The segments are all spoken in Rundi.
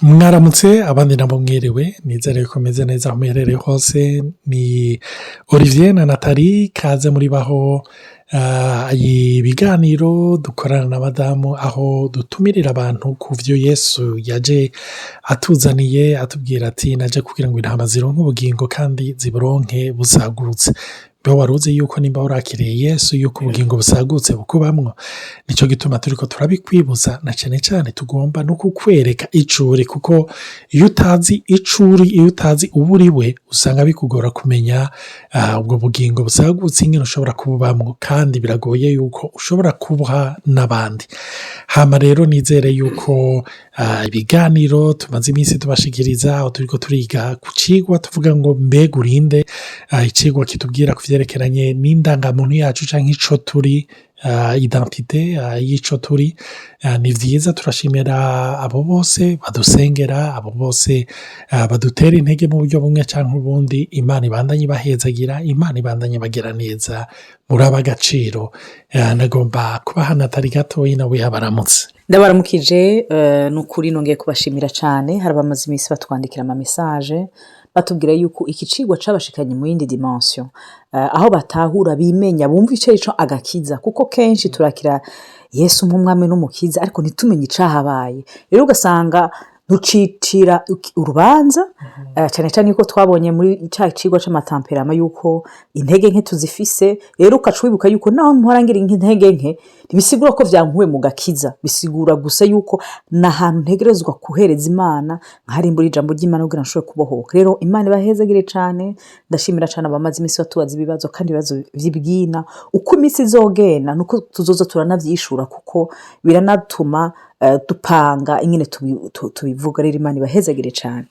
Mwaramutse, abandi nabo mwiriwe. Nizere ko meze neza aho muherereye hose. Ni Olivier na Nathalie. Kaze muri baho, ibiganiro dukorana na madamu, aho dutumirira abantu ku byo Yesu yaje atuzaniye, atubwira ati: "Naje kugira ngo intama zironke ubugingo kandi ziburonke busagutse." Mbe wari uzi yuko nimba urakiriye Yesu, yuko ubugingo busagutse bukubamwo? Nicyo gituma turi ko turabikwibuza, na cyane cyane tugomba no kukwereka icuri, kuko iyo utazi icuri, iyo utazi uwo uri we, usanga bikugora kumenya ubwo bugingo busagutse ingene ushobora kububamwo, kandi biragoye yuko ushobora kubuha n'abandi. Hama rero nizere yuko ibiganiro tumaze iminsi tubashikiriza, aho turi ko turiga ku cigwa tuvuga ngo "Mbega urinde?", icigwa kitubwira ku vyerekeranye n'indangamuntu yacu canke ico turi, identité y'ico turi, ni vyiza. Turashimira abo bose badusengera, abo bose badutera intege mu buryo bumwe canke ubundi. Imana ibandanye ibahezagira, Imana ibandanye ibagira neza, muraba agaciro. Nagomba kubaha Nathalie gatoyi, nawe yabaramutse. Ndabaramukije. Ni ukuri nongeye kubashimira cyane. Hari abamaze iminsi batwandikira ama messages batubwira yuko iki cigwa cabashikanye mu yindi dimension, aho batahura, bimenya, bumva ico arico agakiza, kuko kenshi turakira Yesu nk'umwami n'umukiza ariko ntitumenye icahabaye. Rero ugasanga ntucicira urubanza, cyane cyane yuko twabonye muri ca cigwa c'ama tempéraments yuko intege nke tuzifise. Rero ukaca wibuka yuko naho mpora ngira intege nke, ntibisigura ko vyankuwe mu gakiza, bisigura gusa yuko ni ahantu ntegerezwa kuhereza Imana, nkarimbura ijambo ry'Imana kugira ngo nshobore kubohoka. Rero Imana ibahezagire cyane. Ndashimira cyane abamaze iminsi batubaza ibibazo, kandi ibibazo vy'ibwina. Uko iminsi izogenda nuko tuzoza turanavyishura, kuko biranatuma dupanga ingene tubivuga. Rero Imana ibahezagire cyane.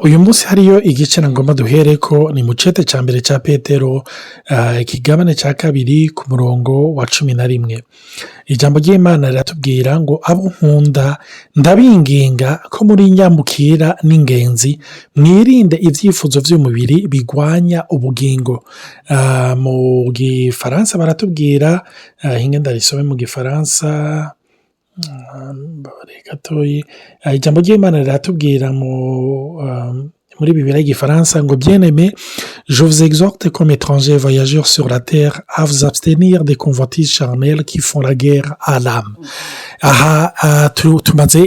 Uyu munsi hariyo igice nagomba duhere ko ni mu cete cya mbere cya Petero, ikigabane cya kabiri, ku murongo wa 11. Ijambo ry'Imana riratubwira ngo: "Abo nkunda, ndabinginga ko muri nyambukira n'ingenzi, mwirinde ibyifuzo by'umubiri bigwanya ubugingo." Mu Gifaransa baratubwira, hinge ndarisome mu Gifaransa gatoyi. Ijambo ry'Imana riratubwira muri Bibiliya y'Igifaransa ngo: "Bien-aimés, je vous exhorte comme étrangers voyageurs sur la terre à vous abstenir des convoitises charnelles qui font la guerre à l'âme." Aha tumaze,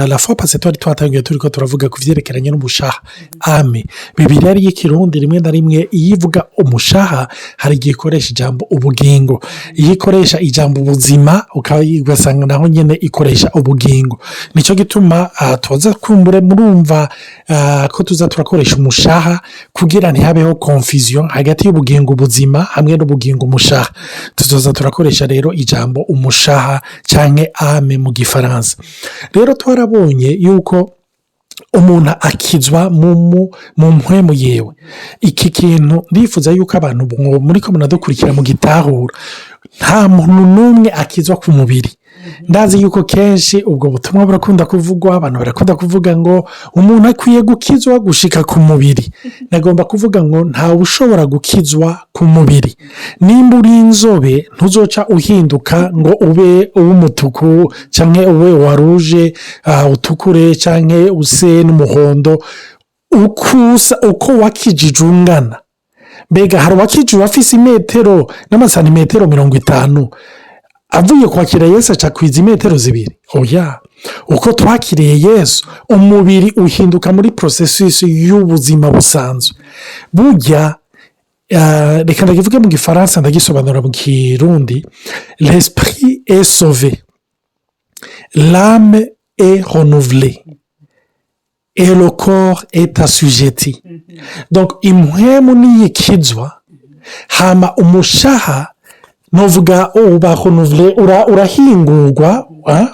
la fois passée twari twatangiye turi ko turavuga ku byerekeranye n'umushaha, âme. Bibiliya y'Ikirundi rimwe na rimwe iyo ivuga umushaha, hari igihe ikoresha ijambo ubugingo. Iyo ikoresha ijambo ubuzima, ugasanga naho nyine ikoresha ubugingo. Nicyo gituma tuza kumbure murumva ko tuza turakoresha umushaha kugira ntihabeho confusion hagati y'ubugingo ubuzima hamwe n'ubugingo umushaha. Tuzoza turakoresha rero ijambo umushaha cyangwa âme mu Gifaransa. Rero twarabonye yuko umuntu akizwa mu mpwemu yewe. Iki kintu ndifuza yuko abantu muri ko munadukurikira mu gitahura. Nta muntu n'umwe akizwa ku mubiri. Ndazi yuko kenshi ubwo butumwa burakunda kuvugwa, abantu barakunda kuvuga ngo umuntu akwiye gukizwa gushika ku mubiri. Nagomba kuvuga ngo ntawe ushobora gukizwa ku mubiri. Nimba uri inzobe, ntuzoca uhinduka ngo ube uw'umutuku cyangwa ube uwa rouge utukure cyangwa use n'umuhondo. Uko wakijije ungana, mbega hari uwakijije afise imetero n'amasantimetero 50, avuye kwakira Yesu aca kwiza imetero 2? Oya. Uko twakiriye Yesu, umubiri uhinduka muri processus y'ubuzima busanzwe. Burya reka ndakivuge mu Gifaransa, ndagisobanura mu Kirundi: l'esprit est sauvé, l'âme est renouvelée et le corps est assujetti. Donc impwemu niyikizwa, hama umushaha nuvuga uba renouvelé,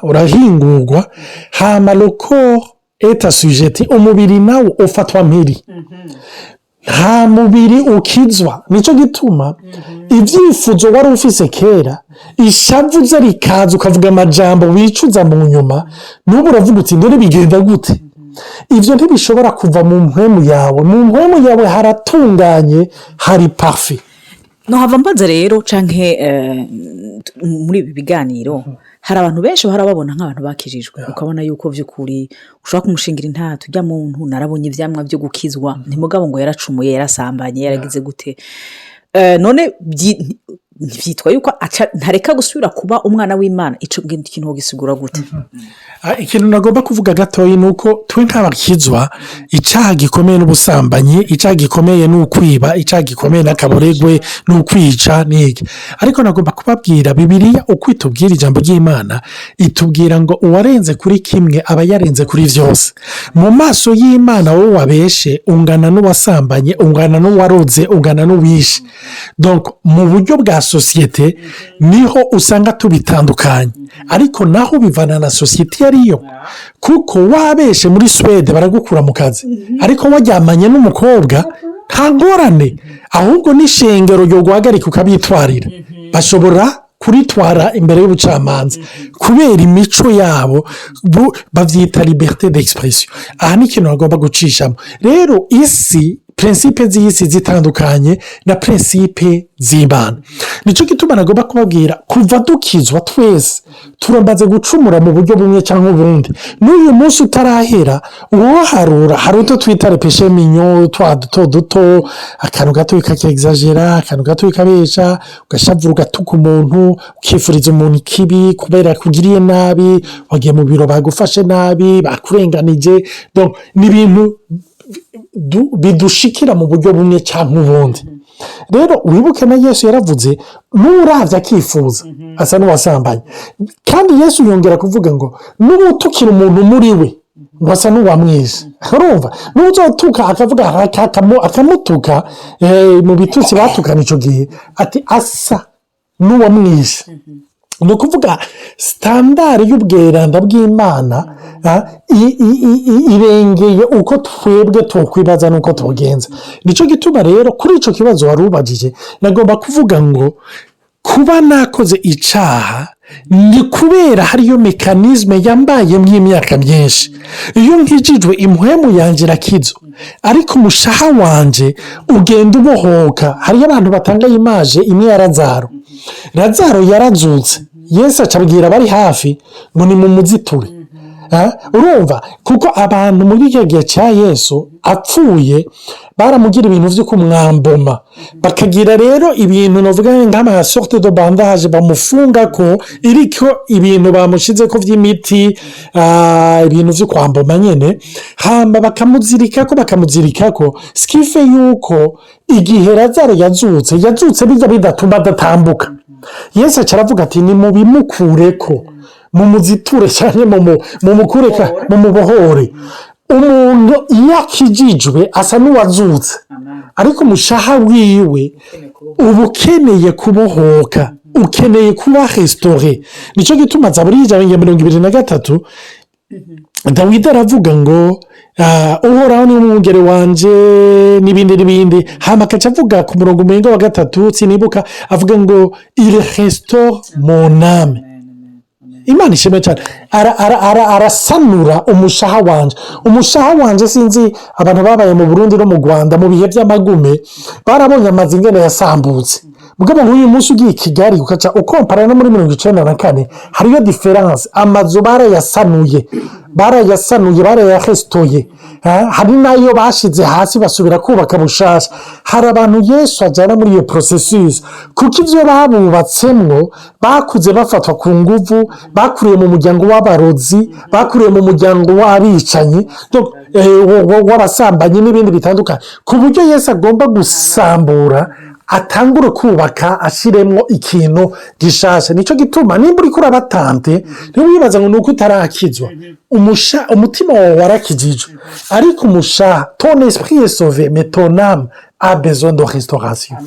urahingurwa, hama le corps est assujetti, umubiri nawo ufatwa mpiri. Nta mubiri ukizwa. Nicyo gituma ibyifuzo wari ufise kera, ishavu rikaza, ukavuga amajambo wicuza mu nyuma, n'ubu uravuga uti: "Ndore bigenda gute?" Ibyo ntibishobora kuva mu mpwemu yawe. Mu mpwemu yawe haratunganye, hari parfait. Nohava mbaza rero canke muri ibi biganiro hari abantu benshi bahora babona nk'abantu bakijijwe, ukabona yuko vy'ukuri ushobora kumushingira intato: "Urya muntu narabonye ivyamwa vyo gukizwa, ntimugabo ngo yaracumuye, yarasambanye, yaragize gute." None ntivyitwa yuko ntareka gusubira kuba umwana w'Imana? Ico kintu wogisigura gute? Ikintu nagomba kuvuga gatoya ni uko twe nk'abakizwa, icyaha gikomeye n'ubusambanyi, icyaha gikomeye ni ukwiba, icyaha gikomeye n'akaboregwe, ni ukwica n'iki. Ariko nagomba kubabwira, Bibiliya uko itubwira, ijambo ry'Imana itubwira ngo uwarenze kuri kimwe aba yarenze kuri byose. Mu maso y'Imana, wowe wabeshe ungana n'uwasambanye, ungana n'uwaroze, ungana n'uwishe. Donc mu buryo bwa société niho usanga tubitandukanye, ariko naho bivana na société iyo ariyo, kuko wabeshe muri Suwede baragukura mu kazi, ariko waryamanye n'umukobwa nta ngorane. Ahubwo n'ishengero ryo guhagarika ukabitwarira, bashobora kuritwara imbere y'ubucamanza kubera imico yabo, babyita liberté d'expression. Aha ni ikintu bagomba gucishamo. Rero isi, principes z'isi zitandukanye na principes z'Imana. Nicyo gituma nagomba kubabwira, kuva dukizwa twese turamaze gucumura mu buryo bumwe cyangwa ubundi. N'uyu munsi utarahera uwoharura, hari utwo twita les péchés mignons, twa duto duto, akantu gato kakegizagera, akantu gato kabesha, ugashavura, ugatuka umuntu, ukifuriza umuntu ikibi kubera kugiriye nabi, wagiye mu biro bagufashe nabi, bakurenganije. Ni ibintu bidushikira mu buryo bumwe cyangwa ubundi. Rero wibuke na Yesu yaravuze: "N'urabye akifuza asa n'uwasambanye." Kandi Yesu yongera kuvuga ngo n'ubutukira umuntu muri we ngo asa n'uwamwishe. Urumva, n'uzotuka akavuga, akamutuka mu bitutsi batukana icyo gihe, ati asa n'uwamwishe. Ni ukuvuga standard y'ubweranda bw'Imana irengeye uko twebwe tukwibaza n'uko tugenza. Nicyo gituma rero kuri icyo kibazo wari ubajije, nagomba kuvuga ngo kuba nakoze icyaha ni kubera hariyo mécanisme yambayemo imyaka myinshi. Iyo nkijijwe, impwemu yanjye irakizwa, ariko umushaha wanjye ugenda ubohoka. Hariyo abantu batanga image imwe ya Lazaro. Lazaro yarazutse, Yesu acabwira abari hafi ngo ni mu muziture. Urumva, kuko abantu muri icyo gihe cya Yesu apfuye baramugira ibintu byo kumwamboma, bakagira rero ibintu navuga nk'ama sortes de bandages bamufunga ko iriko ibintu bamushize ko by'imiti, ibintu byo kwamboma nyine, hamba bakamuzirika ko sikife yuko igihe Lazaro yazutse, yazutse bijya bidatuma adatambuka. Yesu aravuga ati: "Ni mubimukure ko mumuziture cyane, mumukure, mumubohore." Umuntu iyo akijijwe asa n'uwazutse, ariko umushaha wiwe uba ukeneye kubohoka, ukeneye kuba restauré. Nicyo gituma Zaburi y'123, Dawidi aravuga ngo: "Uhoraho ni umwungere wanjye", n'ibindi n'ibindi. Hano akaca avuga ku murongo umwenga wa gatatu, sinibuka, avuga ngo: "Il restaure mon âme." Imana ishimwe cyane. Arasanura umushaha wanjye, umushaha wanjye. Sinzi abantu babaye mu Burundi no mu Rwanda mu bihe by'amagume, barabonye amazu ingene yasambutse. Mugabo nk'uyu munsi ugiye i Kigali ukaca ukompara no muri 94, hariyo différence. Amazu barayasanuye, barayasanuye, barayaresitoye, hari n'ayo bashyize hasi basubira kubaka bushasha. Hari abantu Yesu ajyana muri iyo processus, kuko ibyo babubatsemwo, bakuze bafatwa ku nguvu, bakuriye mu muryango w'abarozi, bakuriye mu muryango w'abicanyi, w'abasambanyi n'ibindi bitandukanye, ku buryo Yesu agomba gusambura, atangure kubaka, ashyiremo ikintu gishasha. Nicyo gituma nimba uri kuraba tenté, ntiwibaza ngo ni uko utarakizwa. Umutima wawe warakijijwe, ariko umushaha, ton esprit est sauvé, mais ton âme a besoin de restauration.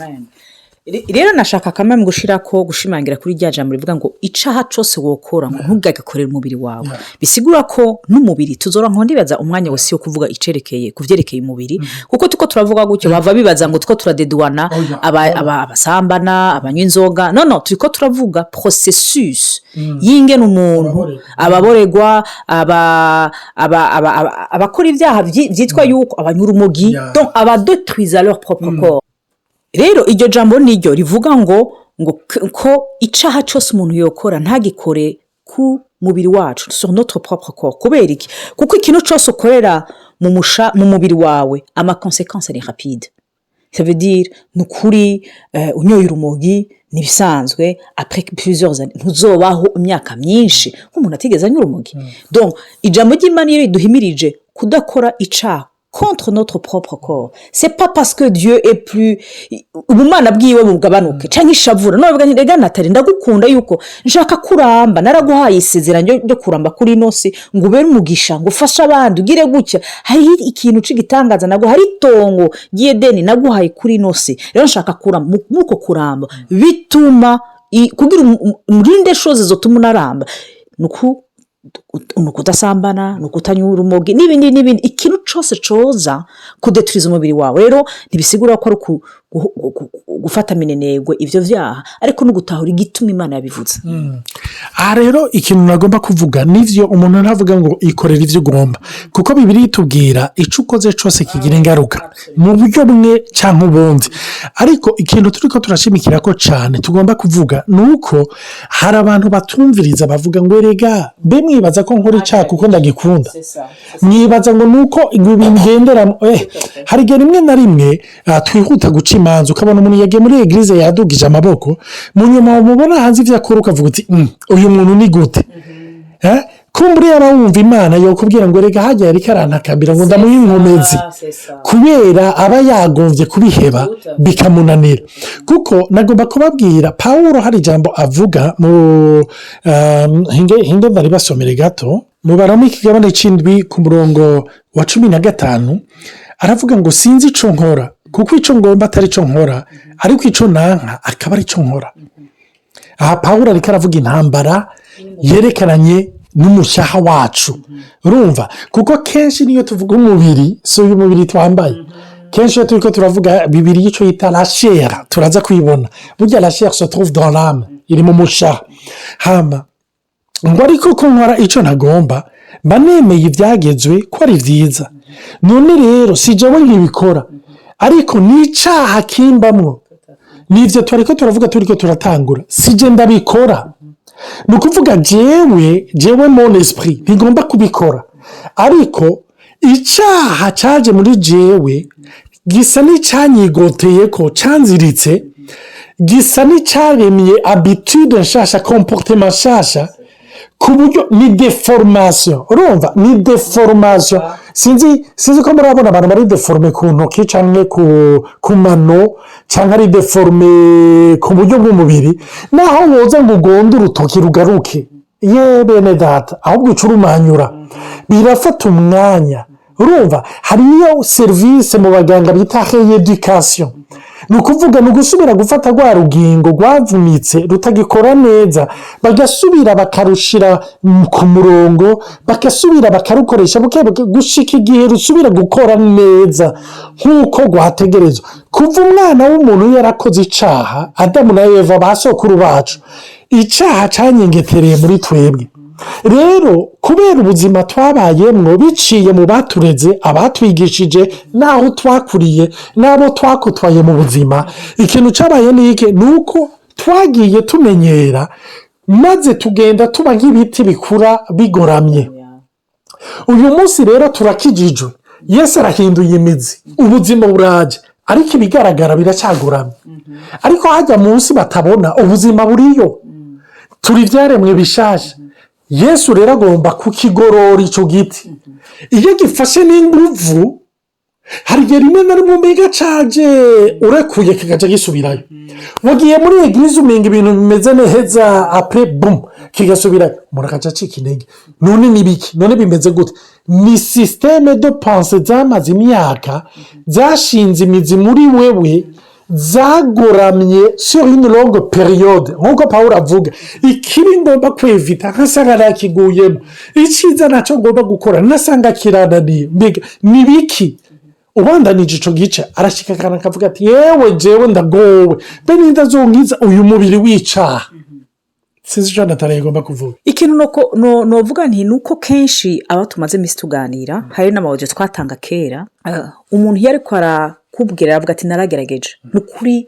Rero nashaka kamwe mu gushyira ko gushimangira kuri rya jambo rivuga ngo icaha cyose wokora ngo ntugagakorere umubiri wawe. Bisigura ko n'umubiri tuzora ndibaza umwanya wose wo kuvuga icerekeye ku byerekeye umubiri, kuko tuko turavuga gutyo bava bibaza ngo two turadedwana abasambana, abanywa inzoga. No, turi ko turavuga processus y'ingene umuntu ababoregwa, abakora ibyaha byitwa yuko abanywa urumogi, abadetruiza leur propre corps. Rero iryo jambo niryo rivuga ngo ko icaha cyose umuntu yokora ntagikore ku mubiri wacu, sur notre propre corps. Kubera iki? Kuko ikintu cyose ukorera mu mubiri wawe, ama conséquences ni rapide. Ça veut dire, ni ukuri, unyoye urumogi ntibisanzwe, après plusieurs années ntuzobaho imyaka myinshi nk'umuntu atigeze anywa urumogi. Donc ijambo ry'Imana iyo riduhimirije kudakora icaha contre notre propre corps, c'est pas parce que Dieu est plus, ubumana bwiwe bugabanuke cyangwa ishavura. None nti: "Rega Natali, ndagukunda yuko nshaka kuramba, naraguhaye isezerano ryo kuramba kuri ino si, ngo ubere umugisha, ngo ufashe abandi, ugire gutya. Hariho ikintu cy'igitangaza naguha, hari itongo ry'Edeni naguhaye kuri ino si. Rero nshaka kuramba." Muri uko kuramba bituma kugira urinde choses zotuma unaramba, ni ukudasambana, ni ukutanywa urumogi n'ibindi n'ibindi, ikintu cyose coza kudeturiza umubiri wawe. Rero ntibisigura ko ari gufata minenegwe ibyo byaha, ariko no gutahura igituma Imana yabivuze. Aha rero ikintu nagomba kuvuga, nivyo, umuntu ntavuga ngo ikorera ibyo ugomba, kuko Bibiliya itubwira icyo ukoze cyose kigira ingaruka mu buryo bumwe cyangwa ubundi. Ariko ikintu turi ko turashimikira ko cyane tugomba kuvuga ni uko hari abantu batumviriza, bavuga ngo: "Erega mbe mwibaza ko nkora icyaha kuko ndagikunda? Mwibaza ngo ni uko bigenderamo?" Hari igihe rimwe na rimwe twihuta guca imanza, ukabona umuntu yagiye muri église yadugije amaboko, mu nyuma wamubona hanze ibyo akora ukavuga uti: "Uyu muntu ni gute?" Kumbura yaba wumva Imana yokubwira ngo: "Reka hajya yari karantakambira ngo ndamuhe inkomezi," kubera aba yagombye kubiheba bikamunanira. Kuko nagomba kubabwira, Paul hari ijambo avuga mu hinge, ndaribasomere gato, mu Baroma ikigabane cy'indwi ku murongo wa 15, aravuga ngo: "Sinzi icyo nkora, kuko icyo ngomba atari cyo nkora, ariko icyo nanka akaba ari cyo nkora." Aha Paul ariko aravuga intambara yerekeranye n'umushaha wacu. Urumva, kuko kenshi niyo tuvuga umubiri, si uyu mubiri twambaye. Kenshi iyo turi ko turavuga bibiri, icyo yita la chair, turaza kuyibona. Burya la chair se trouve dans l'âme, iri mu mushaha. Hama ngo: "Ariko ko nkora icyo ntagomba, mba nemeye ibyagezwe ko ari byiza. None rero si jyewe nkibikora, ariko ni icyaha kimbamwo." Nibyo turi ko turavuga, turi ko turatangura. Si jye ndabikora, ni ukuvuga jewe mon esprit ntigomba kubikora, ariko icyaha cyaje muri jewe gisa n'icyanyigoteye, ko cyanziritse, gisa n'icyaremye habitude nshasha, comportement nshasha, ku buryo ni déformation. Urumva, ni déformation. Sinzi ko murabona abantu bari déformés ku ntoki cyangwa ku mano, cyangwa ari déformés ku buryo bw'umubiri. Naho woza ngo ugonde urutoki rugaruke, ye bene data, ahubwo uca urumanyura, birafata umwanya. Urumva, hariyo serivisi mu baganga bita rééducation, ni ukuvuga ni ugusubira gufata rwa rugingo rwavunitse rutagikora neza, bagasubira bakarushyira ku murongo, bagasubira bakarukoresha buke buke gushyika igihe rusubira gukora neza nk'uko rwategerezwa. Kuva umwana w'umuntu yarakoze icyaha, Adamu na Eva, ba sokuru bacu, icyaha cyanyengetereye muri twebwe. Rero kubera ubuzima twabayemwo biciye mu batureze, abatwigishije, n'aho twakuriye, n'abo twakutwaye mu buzima, ikintu cyabaye ni iki? Ni uko twagiye tumenyera, maze tugenda tuba nk'ibiti bikura bigoramye. Uyu munsi rero turakijijwe, Yesu arahinduye imizi, ubuzima buraje, ariko ibigaragara biracyagoramye. Ariko hajya munsi batabona, ubuzima buriyo, turi ibyaremwe bishaje. Yesu rero agomba kukigorora icyo giti. Iyo gifashe n'inguvu, hari igihe rimwe na rimwe umenya caje urekuye kikajya gisubirayo. Wagiye muri église, umenga ibintu bimeze neza, après boum, kigasubirayo, umuntu akajya acika intege. None ni biki? None bimeze gute? Ni système de pensée zamaze imyaka, zashinze imizi muri wewe, zagoramye sur une longue période. Nk'uko Paul avuga: "Ikibi ngomba kwevita nkasanga nakiguyemo, icyiza nacyo ngomba gukora nasanga kirananiye." Mbega ni biki? Ubandanije icyo gice, arashyika akantu akavuga ati: "Yewe, jewe ndagowe, mbe ninda azonkiza uyu mubiri w'icaha?" Sinzi icyo Natali igomba kuvuga. Ikintu novuga nti ni uko kenshi aba tumaze iminsi tuganira, hari n'ama audio twatanga kera, umuntu iyo ariko Kubwira aravuga ati: "Naragerageje ni ukuri."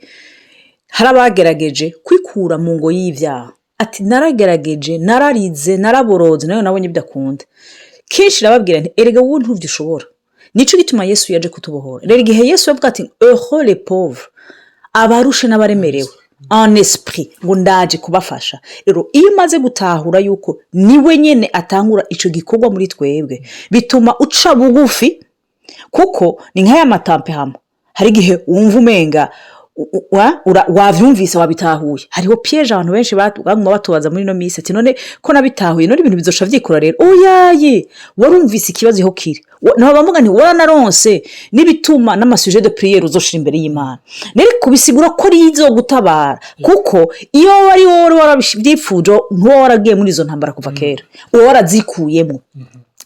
Hari abagerageje kwikura mu ngo y'ibyaha, ati: "Naragerageje, nararize, naraboroze, nawe nabonye bidakunda." Kenshi irababwira nti: "Erega wowe ntubyo ushobora." Nicyo gituma Yesu yaje kutubohora. Rero igihe Yesu yavuga ati: "Heureux les pauvres, abarushe n'abaremerewe en esprit," ngo ndaje kubafasha. Rero iyo umaze gutahura yuko niwe nyine atangura icyo gikorwa muri twebwe, bituma uca bugufi, kuko ni nk'aya ma tempéraments. Hari igihe wumva umenga wabyumvise, wabitahuye. Hariho piège abantu benshi baguma batubaza muri ino minsi ati: "None ko nabitahuye, none ibintu bizosha byikora?" Rero oyaye, warumvise ikibazo aho kiri. Nabo bavuga nti waranaronse n'ibituma n'ama sujets de prière uzoshira imbere y'Imana. Rero kubisigura ko ari izo gutabara, kuko iyo wari wowe warabyifuje, ntuba waragiye muri izo ntambara kuva kera, uba warazikuyemo.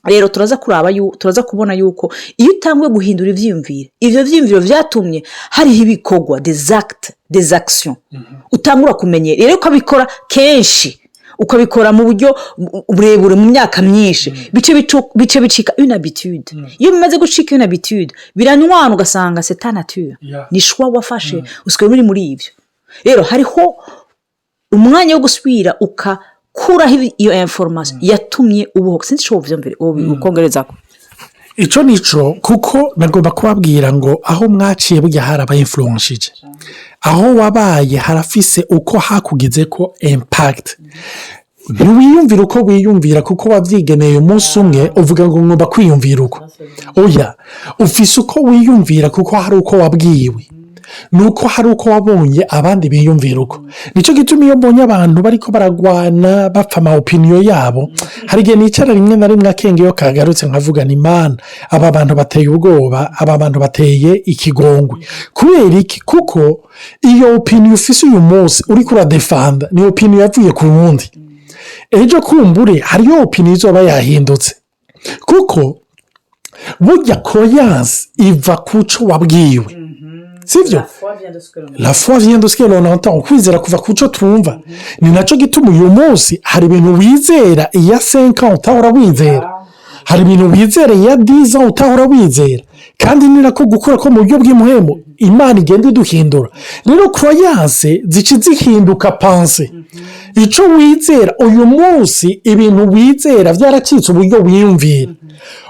Rero turaza kuraba, turaza kubona yuko iyo utanguye guhindura ibyiyumviro, ibyo byiyumviro byatumye hariho ibikorwa, des actes, des actions utangura kumenyera. Rero ukabikora kenshi, ukabikora mu buryo burebure, mu myaka myinshi, bice bicika une habitude. Iyo bimaze gucika une habitude, biranywana, ugasanga c'est ta nature. Ni choix wafashe, usigaye uri muri ibyo. Rero hariho umwanya wo gusubira ukakuraho iyo information yatumye ubohoka. Sinzi icyo wovyumvira ukongereza ko. Icyo nico, kuko nagomba kubabwira ngo aho mwaciye burya harabayinfluenshije. Aho wabaye harafise uko hakugize ko impact. Ntiwiyumvira uko wiyumvira kuko wabyigeneye umunsi umwe uvuga ngo ngomba kwiyumvira uko. Oya, ufise uko wiyumvira kuko hari uko wabwiwe, ni uko hari uko wabonye abandi biyumvira uko. Nicyo gituma iyo mbonye abantu bariko baragwana, bapfa ama opinions yabo, hari igihe nicara rimwe na rimwe, akenge iyo kagarutse, nkavuga ni: "Imana, aba bantu bateye ubwoba, aba bantu bateye ikigongwe." Kubera iki? Kuko iyo opinion ufise uyu munsi uriko uradefanda ni opinion yavuye ku wundi. Ejo kumbure hariyo opinion izoba yahindutse, kuko burya croyance iva ku cyo wabwiwe, sibyo? La foi vient de ce que l'on entend. Ukwizera kuva ku cyo twumva. Ni nacyo gituma uyu munsi hari ibintu wizera iya 5 ans utahora wizera, hari ibintu wizera iya 10 ans utahora wizera. Kandi ni nako gukura ko mu buryo bw'imuhemu Imana igenda iduhindura. Rero croyances zica zihinduka pensées. Icyo wizera uyu munsi, ibintu wizera byaracitse uburyo wiyumvira.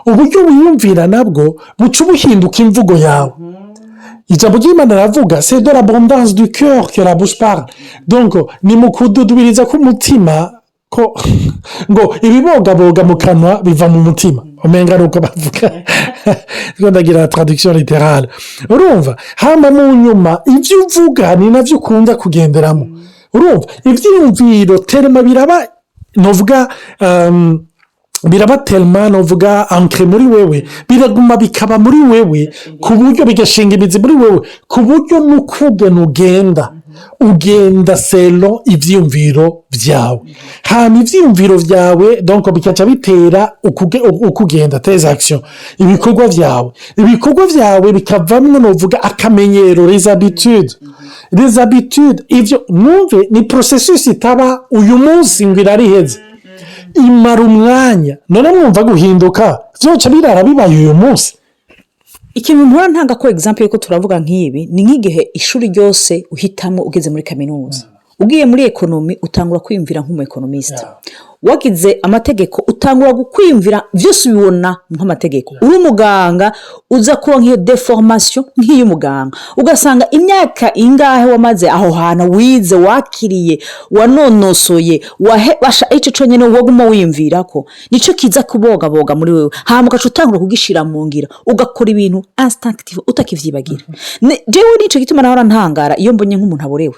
Uburyo wiyumvira nabwo buca buhinduka imvugo yawe. Ijambo ry'Imana riravuga: "C'est de l'abondance du cœur que la bouche parle." Donc ni mu kududubiriza k'umutima, ko ngo ibibogaboga mu kanwa biva mu mutima. Umenga ni uko bavuga, ndagira traduction littérale. Urumva, hano mu nyuma ibyo uvuga ni nabyo ukunda kugenderamo. Urumva, ibyiyumviro tellement biraba, nuvuga biraba tellement, nuvuga ancré muri wewe, biraguma bikaba muri wewe, ku buryo bigashinga imizi muri wewe, ku buryo n'ukugena ugenda, ugenda selon ibyiyumviro byawe. Hanyuma ibyiyumviro byawe donc bikaca bitera ukugenda, tes actions, ibikorwa byawe. Ibikorwa byawe bikavamo, nuvuga, akamenyero, les habitudes. Les habitudes, ibyo mwumve, ni processus itaba uyu munsi ngo irariheze, imara umwanya. None mwumva guhinduka byoca birara bibaye uyu munsi? Ikintu mpora ntanga ko exemple yuko turavuga nk'ibi, ni nk'igihe ishuri ryose uhitamo ugeze muri kaminuza. Ugiye muri économie, utangura kwiyumvira nk'umu économiste. Wagize amategeko, utangura kwiyumvira byose ubibona nk'amategeko. Uri umuganga, uza kuba nk'iyo déformation nk'iy'umuganga, ugasanga imyaka ingahe wamaze aho hantu wize, wakiriye, wanonosoye, icyo cyonyine waguma wiyumvira ko nicyo kiza kubogaboga muri wewe, hanyuma ugaca utangura kugishyira mu ngiro, ugakora ibintu instinctive, utakibyibagira. Jewe nicyo gituma nawe ntangara iyo mbonye nk'umuntu aborewe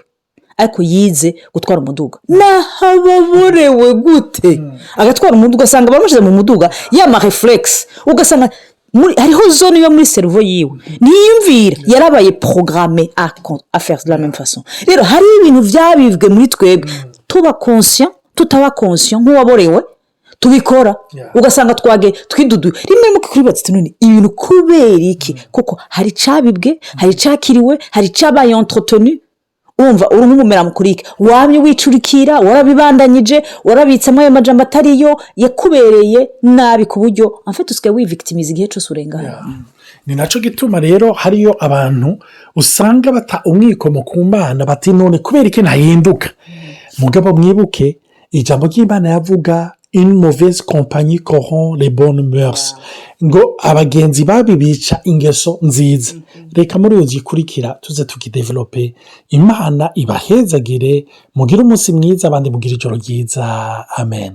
ariko yize gutwara umuduga. Naho ababorewe gute agatwara umuduga, ugasanga bamushyize mu muduga, ya ma réflexes, ugasanga hariho zone yo muri cerveau yiwe ntiyumvira, yarabaye programmé à faire de la même façon. Rero hariho ibintu byabibwe muri twebwe, tuba conscient, tutaba conscient, nk'uwaborewe tubikora, ugasanga twage twiduduye rimwe mu kwibaza none ibintu kubera iki? Kuko hari icyabibwe, hari icyakiriwe, hari icyabaye entretenu. Wumva uri nk'umu mélancolique, wamye wicurikira, warabibandanyije, warabitsemo ayo majambo atariyo yakubereye nabi, ku buryo en fait usigaye wivictimiza igihe cyose urengana. Ni nacyo gituma rero hariyo abantu usanga bata umwikomo ku Mana, bati: "None kubera iki ntahinduka?" Mugabo mwibuke ijambo ry'Imana yavuga: "Une mauvaise compagnie corrompt les bonnes mœurs", ngo abagenzi babi bica ingeso nziza. Reka muri iyo zikurikira tuze tukidevelope. Imana ibahezagire, mugire umunsi mwiza, abandi mugire ijoro ryiza. Amen.